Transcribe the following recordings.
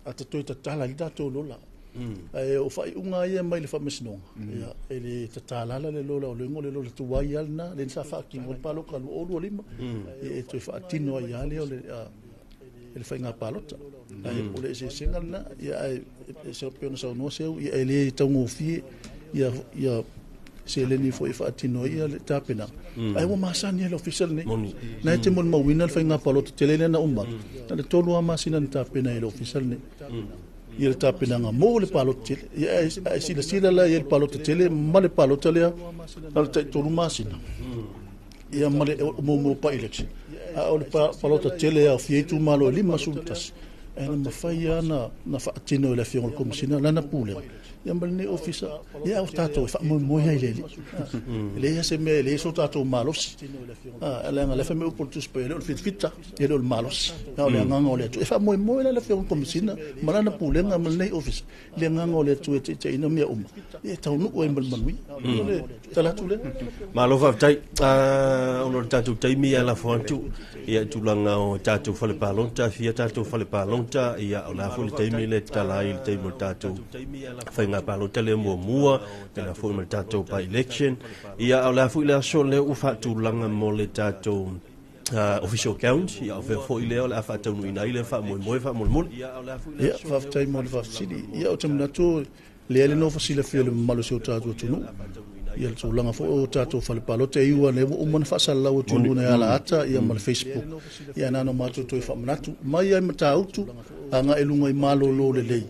A ta toe tatala ai le tatou lola. Ae o faaiuga ia mai le Faamasinoga, ia, e le tatala ala le lola, o le igoa o le lola tuai lava lena, lea sa faatino ai le palota 2025, ia e toe faatino ai lava lea o le le faiga palota. Ae o le eseesega lena, ia ae e pei ona saunoa Seu, ia e le taugofie ia seleni foi e faatino ai le tapenaga. Ae ua masani le ofisa lenei. Na e te molimauina le faiga palota tele lea na uma atu. Na o le 3 lava masina na tapena ai e le ofisa lenei ia le tapenaga mo le palota tele. Ia ae silasila la i ai le palota tele ma le palota lea na o le tai 3 masina. Ia ma le muamua by election. A o le palota tele e aofia ai itumalo e 51, e na mafai lava ona faatino e le Afioga i le Komesina lana pulega ia ma lenei ofisa. Ia o tatou e faamoemoe ai i le Alii. E leai lava se mea, e leai so tatou malosi. Leaga o lea e fai mai upu o le Tusi Paia, e le o le fitafita, e le o le malosi, a o le agaga o le Atua. E faamoemoe la le Afioga i le Komesina ma lana pulega ma lenei ofisa i le agaga o le Atua e taitaiina mea uma, ia e taunuu ai ma le manuia. O le tala atu lea. Malo faafetai. Ona o le tatou taimi ia lafo atu ia i tulaga o tatou fale palota, fia tatou fale palota, ia o le a foi le taimi lea e tatala ai i le taimi o le tatou faiga palota lea muamua, pena foi ma le tatou by election. Ia o le a foi le aso lea ua faatulaga mo le tatou official count, ia o fea foi lea o le a faataunuuina ai lea faamoemoe faamolemole. Ia, faafetai mo le faafesili. Ia, ou te manatu lea le nofo silafia e le mamalu o si o tatou atunuu ia le tulaga foi o tatou fale palota e iu lea ua uma ona faasalalau atu i luga i alaata ia ma le Facebook. Ia na ona matou toe faamanatu mai ai Matautu agai i luga i Malolo lelei.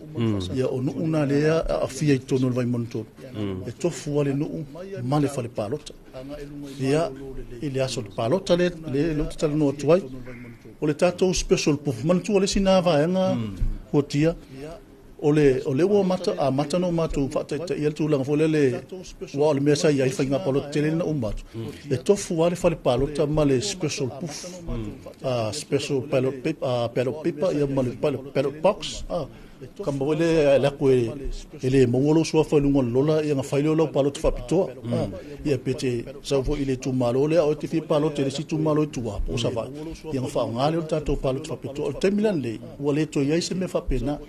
Ia o nuu na lea aafia i totonu o le Vaimauga 3. E tofu lava le nuu ma le fale palota. Ia, i le aso o le palota lea lea ou te talanoa atu ai, o le tatou special booth. Manatua le isi na vaega fuatia, o le ua amata ona matou faataitaia le tulaga foi lele, ua o le mea sa i ai faiga palota tele na uma atu. E tofu lava le fale palota ma le special booth, special ballot paper, ballot paper ia ma le ballot box. Kama foi le le aku e le maua lou suafa i luga o le lola, ia na fai lea o lau palota faapitoa. Ia pe te sau foi i le itumalo lea, o te fia palota i le isi itumalo i tua po o Savaii, ia na faaaoga lea o le tatou palota faapitoa. O le taimi la lenei, ua le toe i ai se mea faapena.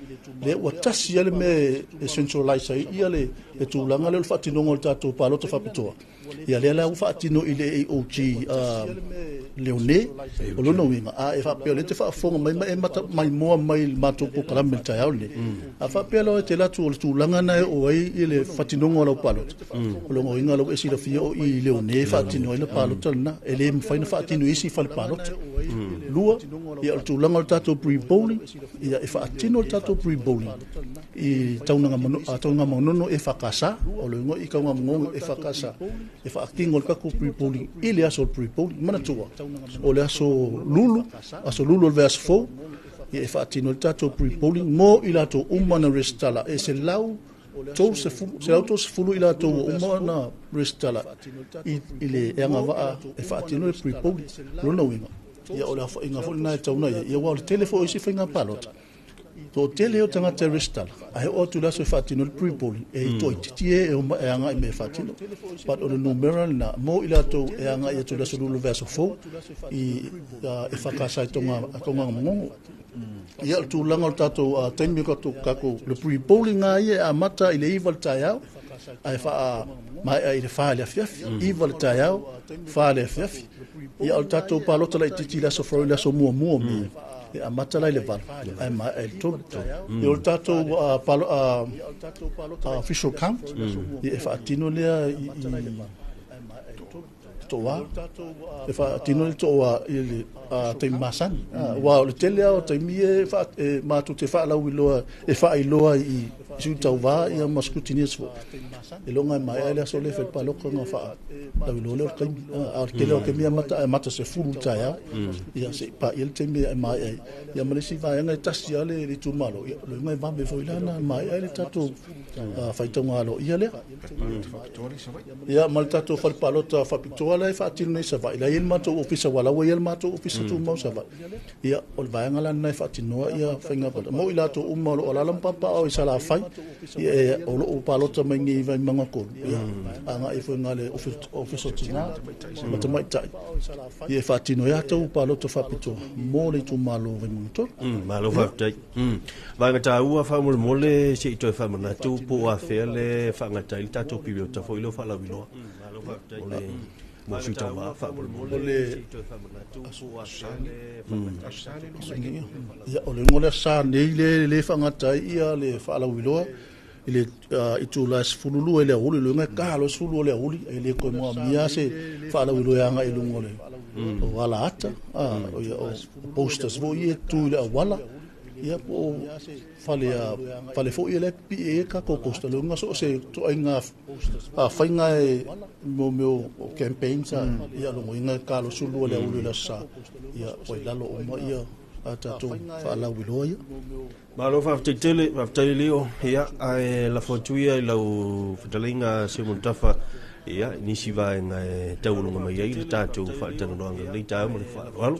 Lea ua tasi lava le mea e centralize ai ia le tulaga lea o le faatinoga o le tatou palota faapitoa. Ia lea la ua faatino i le AOG Leone, o lona uiga, a e faapea o lea te faafofoga mai ma e mata maimoa mai i le matou polokalame i le taeao lenei, a faapea loa e te alu atu o le tulaga na e oo ai i le faatinoga o lau palota, o lona uiga la ua e silafia o i Leone e faatino ai le palota lena, e le mafai ona faatino i isi fale palota. Lua, ia o le tulaga o le tatou pre-polling, ia e faatino le tatou pre-polling i Tanugamanono e EFKS, o le igoa i Tanugamanono e EFKS, e faatino le tatou pre-polling i le aso o le pre-polling. Manatua, o le aso Lulu, aso Lulu o le vaiaso fou, ia e faatino le tatou pre-polling mo i latou uma na resitala. E 130 i latou ua uma ona resitala i le agavaa e faatino le pre-polling. Lona uiga, ia o le aofaiga foi lena e tatau ona i ai. Ia aua o le tele foi o isi faiga palota, toatele o tagata e resitala, ae oo atu i le aso e faatino le pre-polling, e toaitiiti e e agai mai e faatino. But o le numera lena mo i latou e agai atu i le aso Lulu o le vaiaso fou i EFKS i Tanugamanono. Ia o le tulaga o le tatou taimi o tatou le pre-polling lava ia e amata i le 9 i le taeao ae faamaea i le 4 i le afiafi, 9 i le taeao, 4 i le afiafi. Ia o le tatou palota laitiiti i le aso Faraile, le aso muamua o Me, e amata la i le 8 ae maea i le 3. Ia o le tatou official count, ia e faatino lea i toa, e faatino le toa i le taimi masani. Aua o le tele lava o taimi e matou te faalauiloa, e faailoa i sui tauva ia ma scrutineers foi. E loga e maea le aso lea e fai palota ona faalauiloa lea o le taimi. A o le tele o taimi e amata 10 i le taeao, ia seia paia le taimi e maea ai. Ia ma le isi vaega e tasi lava le itumalo, ia o le uiga e vave foi la ona maea ai le tatou faitauga aloaia lea. Ia ma le tatou fale palota faapitoa lea e faatino nei i Savaii, la e i ai le matou ofisa, aua la ua i ai le matou ofisa tumau i Savaii. Ia o le vaega la lena e faatinoa ia faiga palota. Mo i latou uma o lo o alaala ma papaaao i Salafai, Ia o loo palota mai nei i Vaimauga 3, ia agai foi i le Ofisa o Tina ma Tamaitai, ia e faatino ai tou palota faapitoa mo le itumalo o Vaimauga 3. Malo faafetai. Vaega taua faamolemole se i toe faamanatu po o afea le faagata ai le tatou piriota foi lea o faalauiloa. O le mo sui tauva faamolemole. O le ia o le igoa o le aso Sa nei le faagata ai ia le faalauiloa i le itula e 12 i le aoauli, le uiga e ta loa le 12 o le aoauli e le toe moomia se faalauiloa e agai i luga o le o alaata, o posters foi ia e tu i le auala, ia po o fale fale foi ia la e pipii ai tatou poster. Le uiga so o se ituaiga faiga e mo mea o campaigns, ia logoina e ta loa le 12 o le aoauli o le aso Sa, ia ua i lalo uma ia a tatou faalauiloa ia. Malo faafetai tele, faafetai Leo. Ia, ae lafo atu ia i lau fetalaiga Seumanutafa, ia, nisi vaega e taualuga mai ai le tatou faatalanoaga i lenei taeao ma le faaaloalo.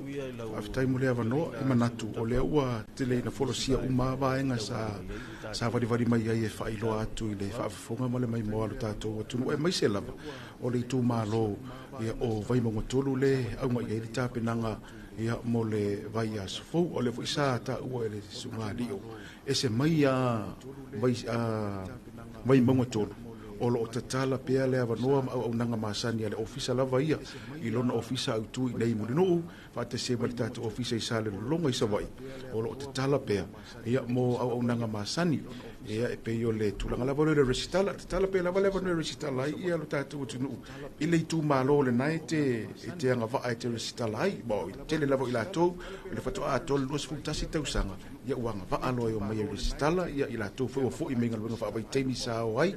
Faafetai mo le avanoa. E manatu o lea ua tele ina folasia uma vaega sa valivali mai ai e faailoa atu i le faafofoga ma le maimoa a lo tatou atunuu, aemaise lava o le itumalo ia o Vaimauga 3 le auga i ai le tapenaga ia mo le vaiaso fou. O lea foi sa taua e le susuga Lio, ese mai a Vaimauga 3, o loo tatala pea le avanoa ma auaunaga masani a le ofisa lava ia i lona ofisa autu i nei Mulinuu faatasi ma le tatou ofisa i Salelologa i Savaii. O loo tatala pea ia mo auaunaga masani ia e pei o le tulaga lava o le resitala, tatala pea lava le avanoa e resitala ai ia lo tatou atunuu i le itumalo lena e te agavaa e te resitala ai. Ma o tele lava i latou o le faatoa atoa le 21 tausaga ia ua agavaa loa e omai e resitala ia i latou foi ua foi mai galuega faavaitaimi sa o ai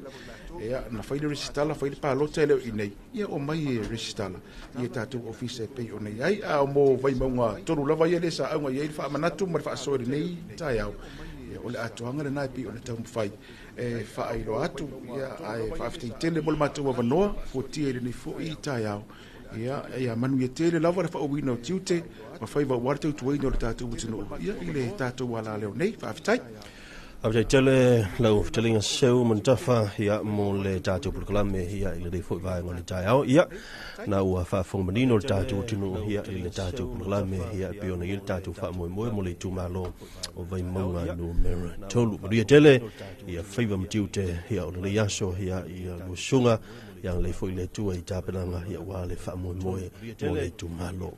ia na fai le resitala, fai le palota e le o i nei, ia omai e resitala ia tatou ofisa e pei ona i ai. A o mo Vaimauga 3 lava ia le sa auga i ai le faamanatu ma le faasoa i lenei taeao, ia o le atoaga lena e pei ona taumafai e faailoa atu. Ia ae faafetai tele mo le matou avanoa fuatia i lenei foi taeao. Ia manuia tele lava le faauuina o tiute ma faiva aua le tautuaina o le tatou atunuu ia i le tatou alaleo nei. Faafetai. Faafetai tele lau fetalaiga Seumanutafa ia mo le tatou polokalame ia i lenei foi vaega o le taeao. Ia na ua faafofoga manino le tatou atunuu ia i le tatou polokalame ia e pei ona i ai le tatou faamoemoe mo le itumalo o Vaimauga numera 3. Manuia tele ia faiva ma tiute ia o lenei aso ia ia lusuga ia lei foi le Atua i tapenaga ia ua le faamoemoe mo le itumalo.